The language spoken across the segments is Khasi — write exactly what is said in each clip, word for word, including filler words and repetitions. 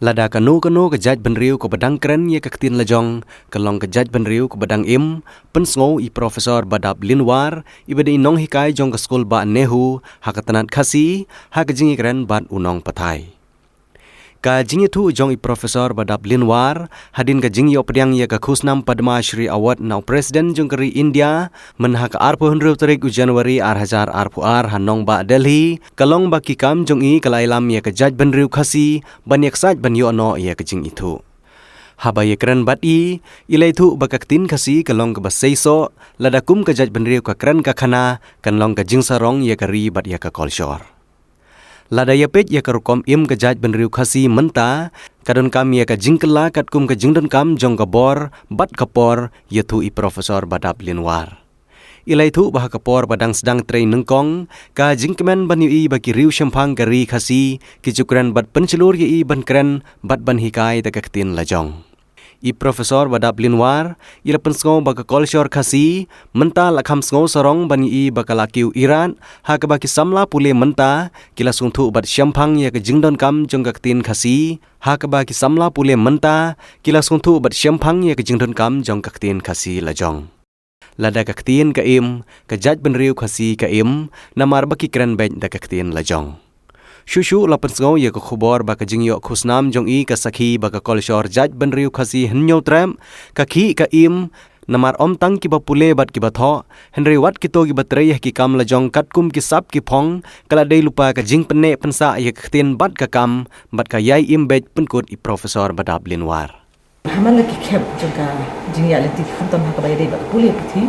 Lada kano kano ka jaitbynriew kaba dang kren ïa ka ktien lajong ka long ka jaitbynriew kaba dang im, pynsngew i Professor Badap Linwar, iba dei i nonghikai jong ka skul bah NEHU ha ka tnat Khasi, ha ka jingïakren bad u nongpathai. Ka jingïathuh jong i Professor Badap Linwar hadien ka jingïoh pdiang ïa ka khusnam Padma Shri Award na u President jong ka ri India mynha ka arphew hynriew tarik u January ar hajar arphew ar ha nongbah Delhi, ka long ba ki kam jong i ka la ïalam ïa ka jaitbynriew Khasi ban ïaksaid ban ïoh noh ïa ka jingithuh. Haba ïakren bad i, i la ïathuh ba ka ktien Khasi ka long kaba seisoh, lada kum ka jaitbynriew ka kren ka khana, kan long ka jingsarong ïa ka ri bad ïa ka kolshor. Lada ïapeit ïa ka rukom im ka jaitbynriew Khasi mynta, ka donkam ïa ka jingkylla katkum ka jingdonkam jong ka bor bad ka por, ïathuh i Professor Badap Linwar. I la ïathuh ba ha ka por ba dang sdang trei nyngkong, ka jingkmen ban ïohi ba ki riew shemphang ka ri Khasi ki ju kren bad pynshlur ïa i ban kren bad ban hikai da ka ktien lajong. I Professor Badap Linwar i la pynsngew ba ka kolshor Khasi mynta la kham sngew sarong ban ïohi ba ka la kiew irat, ha kaba ki samla pule mynta ki la sngewthuh bad shemphang ïa ka jingdonkam jong ka ktien Khasi, ha kaba ki samla pule mynta ki la sngewthuh bad shemphang ïa ka jingdonkam jong ka ktien Khasi lajong. Lada ka ktien ka im, ka jaitbynriew Khasi ka im, namar ba ki kren beit da ka ktien lajong. Shuh shuh la pynsngew ïa ka khubor ba ka jingïoh khusnam jong i ka sakhi ba ka kolshor jaitbynriew Khasi Hynñiewtrep ka khih ka im, namar ym tang kiba pule bad kiba thoh, hynrei wat kito kiba trei ha ki kam lajong katkum ki sap ki phong, ka la dei lypa ka jingpynneh pynsah ïa ka ktien bad ka kam, bad ka ïai im beit, pynkut i Professor Badap Linwar. Namar la ki khep jong ka jingïaid lynti khamtam ha kaba ïadei bad ka pule puthi.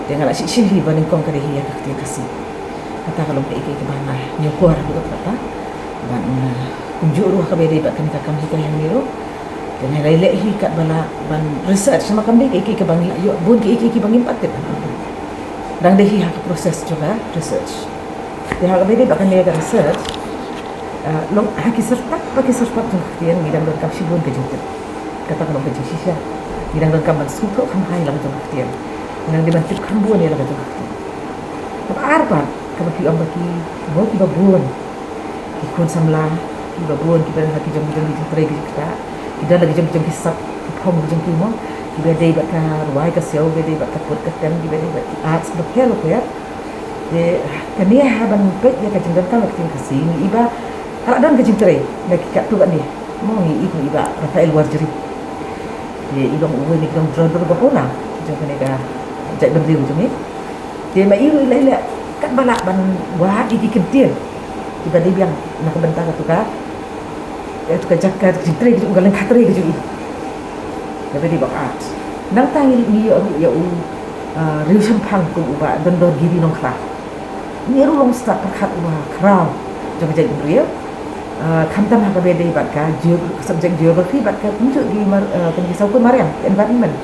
Te nga la sngewsih hi ba nyngkong ka dei hi ïa ka ktien Khasi. Kata ka long kaei kaei kaba nga ñiewkor ruh kata. Bad nga kumjuh ruh ha kaba ïadei bad kane ka kam hikai hangne ruh. Te nga la leh hi katba lah ban research namar kam dei kaei kaei kaba ngi la ïoh bun kaei kaei kaba ngim pat tip. Dang dei hi ha ka process jong ka research. Te ha kaba ïadei bad kane ka research, ah, long ha ki syrtap ba ki syrtap jong ka ktien ngi dang donkam shibun ka jingtip. Kata ka long ka jingshisha. Ngi dang donkam ban sngewthuh kham bha ïa la ka jong ka ktien. Ngi dang dei ban tip kham bun ïa la ka jong ka ktien. Kaba ar pat, kaba ki ong ba ki, mo kiba bun. Ki khun samla, kiba bun, kiba don ha ki jong ki jong ki jingtrei ki jingktah. Ki don la ki jong ki jong ki sap, ki phong ki jong ki mo. Kiba dei bad ka rwai ka siaw, kiba dei bad ka put ka tem, kiba dei bad ki arts, kiba pher bapher. Te kane ha ban peit ïa ka jingdonkam ka ktien Khasi ngi i ba ka la don ka jingtrei na ki katto katne. Mo ngi i kum i Bah Raphael Warjri. Te i long uwei na ki nongdro dro ba puna jong kane ka jaitbynriew jong ngi. Te ma i ruh i la i la katba lah ban wad ïa ki kyntien kiba dei biang na ka bynta katu ka, katu ka jaka ka jingtrei ka jong u, ka lyngkha trei ka jong i. Kaba dei bad art. Nangta ngi, ngi ïoh ruh ïa u, ah, riewshemphang kum u Bah Dondor Giri Nongkhla. Ngi ruh long stad pyrkhat uba khraw jong ka jaitbynriew. Ah, khamtam ha kaba dei bad ka geo-, subject geography bad ka kumjuh ki mar-, ah, kine ki saw kun mariang, environment.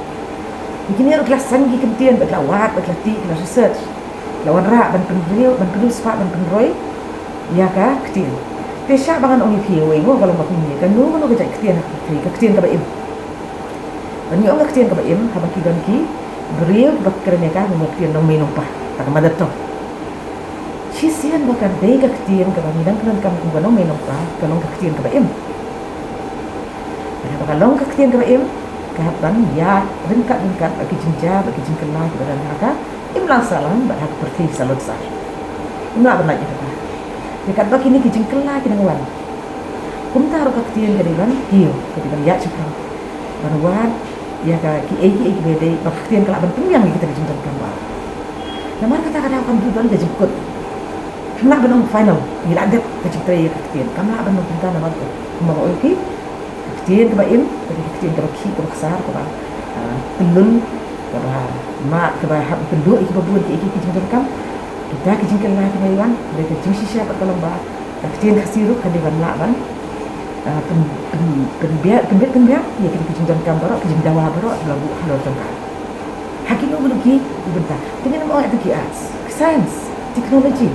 Kine ruh ki la seng ki kyntien bad ki la wad bad ki la tih, ki la research. La wanrah ban pynriew, ban pynriewspah, ban pynroi ïa ka ktien. Te sha ba ngan ong ïa phi uwei mo ka long ba kumne, kano kano ka jait ktien ha ka pyrthei, ka ktien kaba im. Ban ïa ong ka ktien kaba im, haba ki don ki briew kiba kren ïa ka kum ka ktien nongmei nongpa, ka mother tongue. Shisien ba ka dei ka ktien kaba ngi dang kren kam kum ka nongmei nongpa, ka long ka ktien kaba im. Haba ka long ka ktien kaba im, ka hap ban ïaid ryngkat ryngkat bad ki jingjia bad ki jingkylla kiba don ha ka imlang sahlang bad ha ka pyrthei salonsar. Ym lah ban lait ïa kata. Ïa katba kine ki jingkylla ki dang wan, kumta ruh ka ktien ka dei ban kiew, ka dei ban ïaid shaphrang. Ban wad ïa ka kiei kiei kiba dei ba ka ktien ka lah ban pynbiang ïa kita ki jingdonkam ba. Namar kata ka daw kam dei ban ka jingkut. Kam lah ban ong final, ngi la dep ka jingtrei ïa ka ktien. Kam lah ban ong kumta namar ka, kumba nga ong ïa phi, ka ktien kaba im ka dei ka ktien kaba khih, kaba ksar, kaba, ah, tyllun, kaba mad, kaba hap pynduh ïa kiba bun kiei kiei ki jingdonkam. Kita ki jingkylla kiba ïa wan, ka dei ka jingshisha bad ka long ba ka ktien Khasi ruh ka dei ban lah ban, ah, pyn, pyn, pynbiang, pynbit pynbiang ïa kita ki jingdonkam baroh, ki jingdawa baroh ba la buh halor jong ka. Ha kino kino ki bynta. Te ngin ym ong ïa ki arts, science, technology.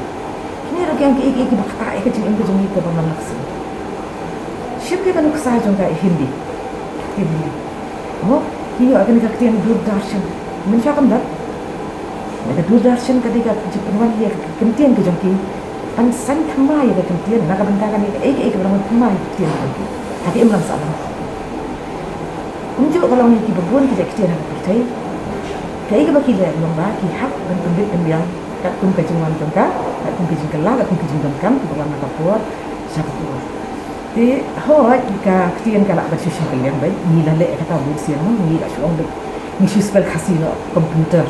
Kine ruh ki ïa kiei kiei kiba ktah ïa ka jingim ka jong ngi kaba man la ka sngi. Shim ki ba nuksa jong ka Hindi. Hindi. Mo, ki ïoh kane ka ktien Doordarshan. Mynshuwa kam don. Ka Doordarshan ka dei ka jingpynwan ïa ka ktien ka jong ki. Ban saiñ thymmai ïa ka ktien, na ka bynta kane kaei kaei kaba nang thymmai ïa ka ktien ka jong ki. Ha ka imlang sahlang. Kumjuh ka long ïa kiba bun ki jait ktien ha ka pyrthei. Kaei kaba ki leh long ba ki hap ban pynbit pynbiang katkum ka jingwan jong ka, katkum ka jingkylla, katkum ka jingdonkam kiba wan na ka por sha ka por. Te hooid ka ktien ka lah ban shu shim kylliang beit, ngi la leh kata bun sien mo, ngi la shu ong beit, ngi shu spell Khasi noh computer.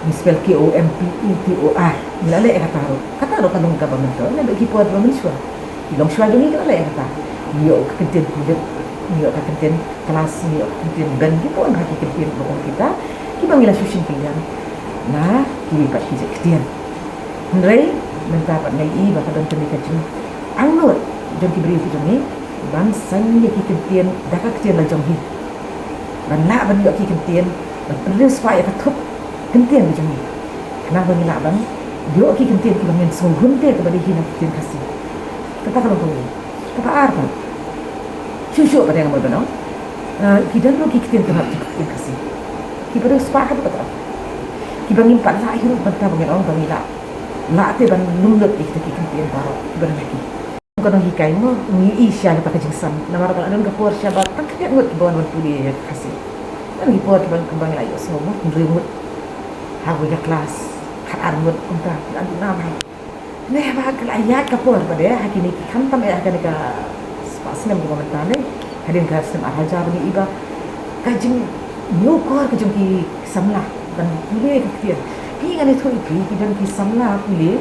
Ngi spell K O M P U T O R. Ngi la leh kata ruh. Kata ruh ka long kaba myntoi. Naba ki por ba mynshuwa, ki longshuwa jong ngi ki la leh kata. Ngi ïoh ka kyntien pulip, ngi ïoh ka kyntien klas, ngi ïoh ka kyntien ben, ki bun ha ki kyntien ba ong kita kiba ngi la shu shim kylliang na kiwei pat ki jait ktien. Hynrei mynta pat nga ïohi ba ka don kane ka jingangnud jong ki briew ki jong ngi ban saiñ ïa ki kyntien da ka ktien la jong ngi, ban lah ban ïoh ki kyntien, ban pynriewspah ïa ka thup kyntien ka jong ngi, khnang ba ngin lah ban ïoh ki kyntien kiba ngin sngewhun te kaba dei hi na ka ktien Khasi. Kata ka long kawei. Kaba ar pat, shuh shuh pat nga mut ban ong, eh, ki don ruh ki ktien kynrad jong ka ktien Khasi kiba riewspah haduh katta, kiba ngim pat lah hi ruh ban, kata ba ngin ong ba ngi lah, lah te ban lum lut ïa kita ki kyntien baroh kiba don ha ki. Ka nonghikai mo, ngi ïohi sha kata ka jingsam. Namar ka la don ka por sha ba tang khyndiat ngut kiba wan ban pule ïa ka Khasi. Don ki por kiba, kiba ngi la ïohsngew mo, hynriew ngut ha kawei ka klas, khatar ngut, kumta, la duna bha. Neh ba ka la ïaid ka por ba dei ha kine ki, khamtam eh ha kane ka spah snem kaba mynta ne, hadien ka snem ar hajar, ngi ïohi ba ka jingñiewkor ka jong ki samla ban pule ka ktien. Phi, ngan ïathuh ïa phi, ki don ki samla pule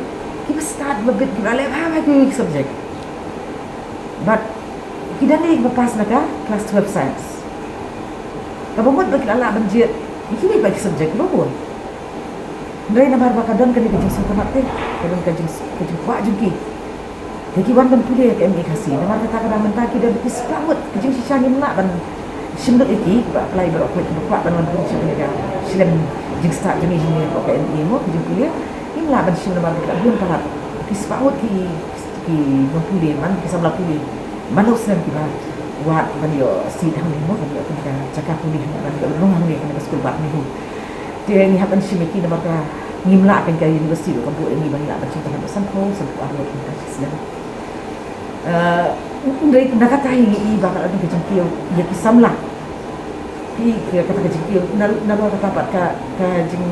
kiba stad ba bit, kiba leh bha ha kiwei ki subject. Bad ki don kiba pass na ka class twelve science. Kaba mut ba ki la lah ban jied ïa kiwei pat ki subject kiba bun. Hynrei namar ba ka don kane ka jingsngewtynnat te, ka don ka jing, ka jingkwah jong ki, te ki wan ban pule ïa ka M A Khasi. Namar kata ka daw mynta ki don ki spah ngut, ka jingshisha ngim lah ban shim lut ïa ki, kiba apply baroh, kiba kwah ban wan pule sha kane ka shlem jingstad jong ngi hangne hapoh ka M A mo, ka jingpule. Ngim lah ban shim namar ba ki la bun palat. Ki spah ngut ki, ki nongpule man, ki samla pule man la u snem kiba wad ban ïoh seat hangne mo, ban ïoh kane ka jaka pule hangne, ban ïoh rung hangne, kane ka skul Bharat Nehru. Te ngi hap ban shim ïa ki namar ka ngim lah, kane ka university ruh ka buh ïa ngi ba ngi lah ban shim tang haduh sanphew, sanphew ar ngut, kane ka shi snem. Eh, hynrei na kata hi ngi ïohi ba ka la don ka jingkiew ïa ki samla. Ki, ki, kata ka jingkiew, na, nalor kata pat ka, ka jing,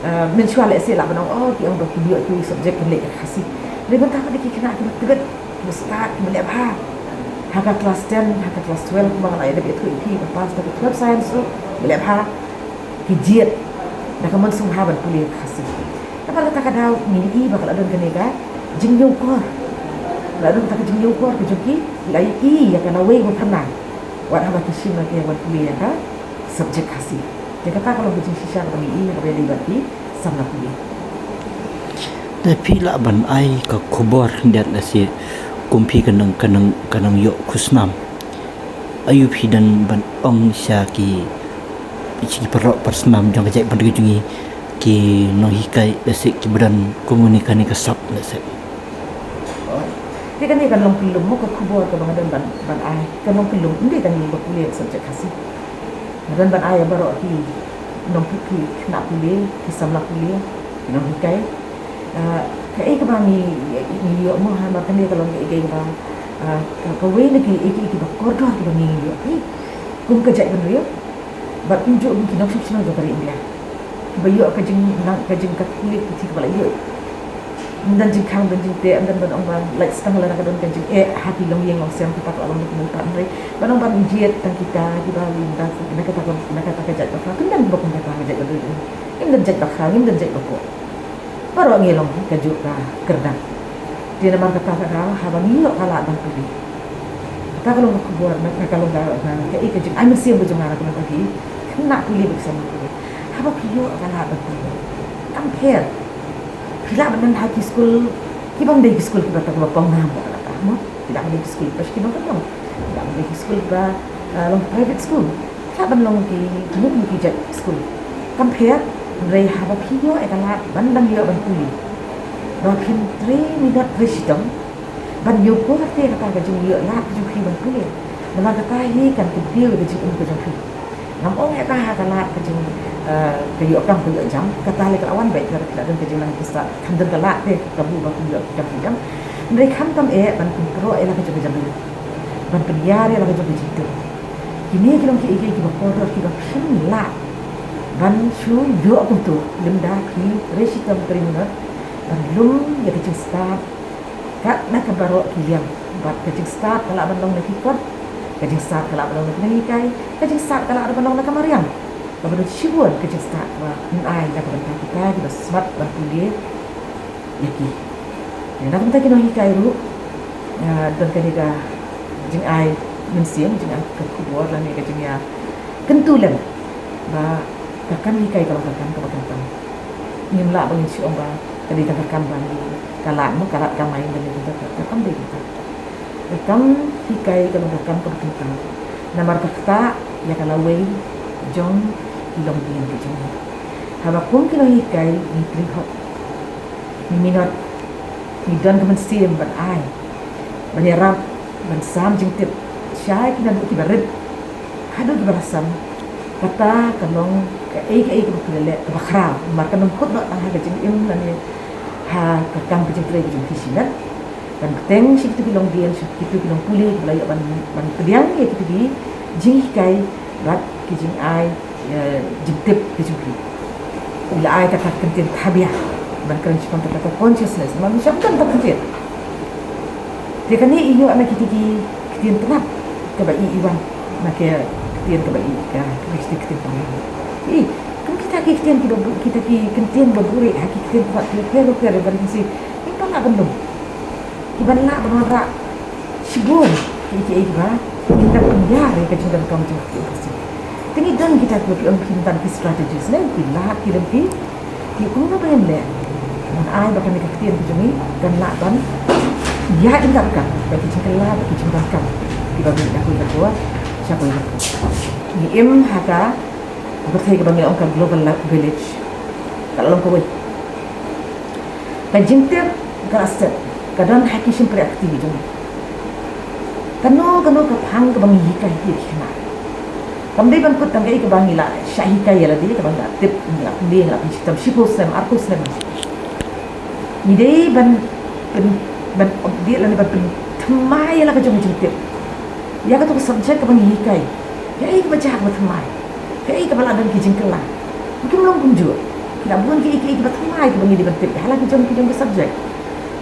eh, mynshuwa lehse lah ban ong, oh, ki ong ba ki ïoh ki subject ki leh ïa ka Khasi. Hynrei mynta pat ki khynnah kiba tbit, kiba stad, kiba leh bha ha ka class ten, ha ka class twelve, kumba nga la ïa dep ïathuh ïa phi, ba pass da ka twelve science ruh, kiba leh bha, ki jied da ka mon sngewbha ban pule ïa ka Khasi. Namar kata ka daw ngi ïohi ba ka la don kane ka jingñiewkor, ka la don kata ka jingñiewkor ka jong ki, la ïohi ïa ka lawei ba pynlong wat haba ki shim na ka ïa wan pule ïa ka subject Khasi. Te kata ka long ka jingshisha kaba ngi ïohi ha kaba ïadei bad ki samla pule. Te phi lah ban ai ka khubor khyndiat, lehse kum phi ka nang, ka nang, ka nang ïoh khusnam, aïu phi don ban ong sha ki, sha ki paralok parsnam jong ka jaitbynriew jong ngi, ki nonghikai, lehse kiba don kum une kane ka sap, lehse. Te kane kan long kyllum mo, ka khubor kaba nga don ban, ban ai kan long kyllum, ym dei tang ïa kiba pule subject Khasi. Nga don ban ai ïa baroh ki nongpule, ki khynnah pule, ki samla pule, ki nonghikai. Ah, kaei kaba ngi, ngi ïoh mo, ha, namar kane ka long kaei, kaei kaba, ah, ka, kawei na kiei kiei kiba kordor kiba ngi ïoh, eh, kum ka jaitbynriew. Bad kumjuh kum ki nongshong shnong jong ka ri India, kiba ïoh ka jing, nang ka jing, ka pule puthi kaba la ïoh. Ym don jingkhang, ym don jingteh, ym don ban ong ba lait stang lada ka don ka jingeh ha ki longïing longsem, kata ka la long na ki nongpang, hynrei ban ong ban jied tang kita kiba ïoh na kata ka, na kata ka jait bakhraw. Ym don ba kum kata ka jait bakhraw. Ym don jait bakhraw, ym don jait bakhraw. Baroh ngi long kajuh ka kyrdan. Te namar kata ka daw haba ngi ïoh ka lad ban pule, kata ka long ka khubor, na ka long ka, na kaei ka jingai mynsiem ka jong nga na ka bynta ki khynnah pule bad ki samla pule. Haba phi ïoh ka lad ban pule, kam pher. Phi lah ban don ha ki skul kibym dei ki skul kiba, kata kiba pawnam, kata kata mo. Phi lah ban don ki skul kiba shu ki nongkyndong. Phi lah ban don ki skul kiba, eh, long private school. Phi lah ban long ki, ki, ki jait skul. Kam pher, hynrei haba phi ïoh ïa ka lad ban dang ïoh ban pule, ba phin trei minot trei shitom ban ïoh kor te kata ka jingïoh lad ka jong phi ban pule. Namar kata hi kan kyntiew ïa ka jingim ka jong phi. Ngam ong ïa ka ha ka lad ka jing, eh, ka ïoh kam ka ïoh jam, kata lei ka la wan beit, lada phi la don ka jingnang ka stad, kan don ka lad te ka buh ba phin ïoh kam ïoh jam. Hynrei khamtam eh ban pynpro ïa la ka jong ka jam ïa. ban pynïar ïa la ka jong ka jingtip. Kine ki long kiei kiei kiba kordor kiba phim lah ban shu ïoh kumto lymda ki trei shitom trei minot ban lum ïa ka jingstad kat na ka baroh ki liang. Bad ka jingstad ka lah ban long na ki kot, ka jingstad ka lah ban long na ki nonghikai, ka jingstad ka lah ban long na ka mariang. Kaba don shibun ka jingstad ba yn ai na ka bynta kita kiba smat ban pule ïa ki. Ïa, na ka bynta ki nonghikai ruh, ïa, don kane ka jingai mynsiem, jingai ka khubor lane ka jingïakyntu lem ba ka kam hikai ka long ka kam kaba kongsan. Ngim lah ba ngin shu ong ba ka dei tang ka kam ba ngi, ka lad mo, ka lad kamai ba ngi, ka kam dei ka kam. Ka kam hikai ka long ka kam kaba kongsan. Namar ka ktah ïa ka lawei jong ki longdien ki jong ngi. Haba kum ki nonghikai ngi trei hok, ngi minot, ngi don ka mynsiem ban ai, ban ïarap, ban sam jingtip sha ki nonghikai kiba rit haduh kiba la sam. Kata ka long kaei kaei kaba phi la leh kaba khraw, namar kan ym kut noh tang ha ka jingim lane ha ka kam ka jingtrei ka jong phi shimet. Ban bteng sha kito ki longdien, sha kito ki nongpule kiba la ïoh ban, ban pdiang ïa kito ki jinghikai bad ki jingai, eh, jingtip ki jong ki. Ngi la ai kata ka ktien thabia ban kren shaphang kata ka consciousness, namar ngim shym don kata ka ktien. Te kane i ïoh na kito ki ktien tnat kaba i, i wan na ka ktien kaba i, ka, ka ktien, ktien tnat. I, kum kita ki ktien kiba bu-, kita ki ktien ba buhrieh ha ki ktien tnat kiba pher ba pher ba ri si. Ngim pat lah ban lum. Kiban lah ban wanrah shibun kiei kiei kiba ngin da pynïar ïa ka jingdonkam jong ka ktien Khasi. Te ngi don kita kiba phi ong, phi ym tang ki strategies ne, ki lad ki lem ki, ki kumno ba ngin leh ban ai ba kane ka ktien ka jong ngi kan lah ban ïaid ryngkat ryngkat bad ki jingkylla bad ki jingdonkam kiba mih na kawei ka por sha kawei ka por. Ngi im ha ka pyrthei kaba ngi ong ka global la-, village. Ka la long kawei. Ka jingtip ka la set, ka don ha ki shympriahkti jong ngi. Kano kano ka phang kaba ngi hikai ïa ki khynnah. Kam dei ban kut tang kaei kaba ngi la shah hikai ïa lade, kaba ngi la tip, ngi la pule, ngi la pynshitom shiphew snem, arphew snem. Ngi dei ban pyn, ban update lane ban pynthymmai ïa la ka jong ka jingtip ïa kato ka subject kaba ngi hikai. Kaei kaba jia kaba thymmai, kaei kaba la don ki jingkylla. Kim long kumjuh. Ki la bun kiei kiei kiba thymmai kiba ngi dei ban tip ha la ki jong ki jong ki subject.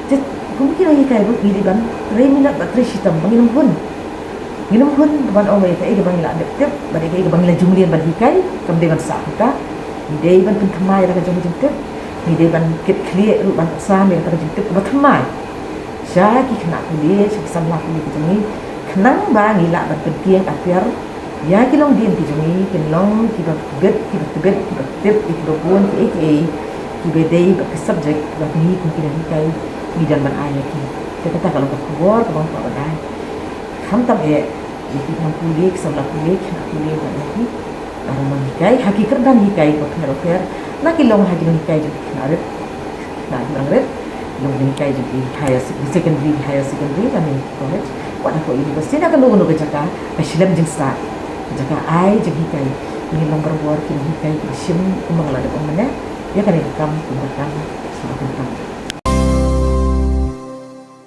Te kum ki nonghikai ruh ngi dei ban trei minot bad trei shitom ba ngin ym hun. Ngin ym hun ban ong ba kaei kaba ngi la dep tip bad kaei kaba ngi la ju mlien ban hikai kam dei ban sah kumta. Ngi dei ban pynthymmai ïa la ka jong ka jingtip. Ngi dei ban kit khlieh ruh ban sam ïa la ka jingtip kaba thymmai sha ki khynnah pule, sha ki samla pule ki jong ngi, khnang ba ngi lah ban pynkieng atiar ïa ki longdien ki jong ngi kin long kiba bit, kiba tbit, kiba tip ïa kiba bun kiei kiei kiba dei bad ki subject kiba ngi kum ki nonghikai ngi don ban ai ïa ki. Te kata ka long ka khubor kaba nga kwah ban ai. Khamtam eh ïa ki nongpule, ki samla pule, ki khynnah pule, bad ïa ki baroh nonghikai ha ki kyrdan hikai bapher bapher, la ki long ha ki nonghikai jong ki khynnah rit, khynnah ki nongrit, long nonghikai jong ki higher sec-, secondary, higher secondary lane college, wat hapoh university, na kano kano ka jaka ka shlem jingstad, ka jaka ai jinghikai. Ngi long barabor ki nonghikai kiba shim, kumba nga la dep ong mynne, ïa kane ka kam kum ka kam, kum ka kam.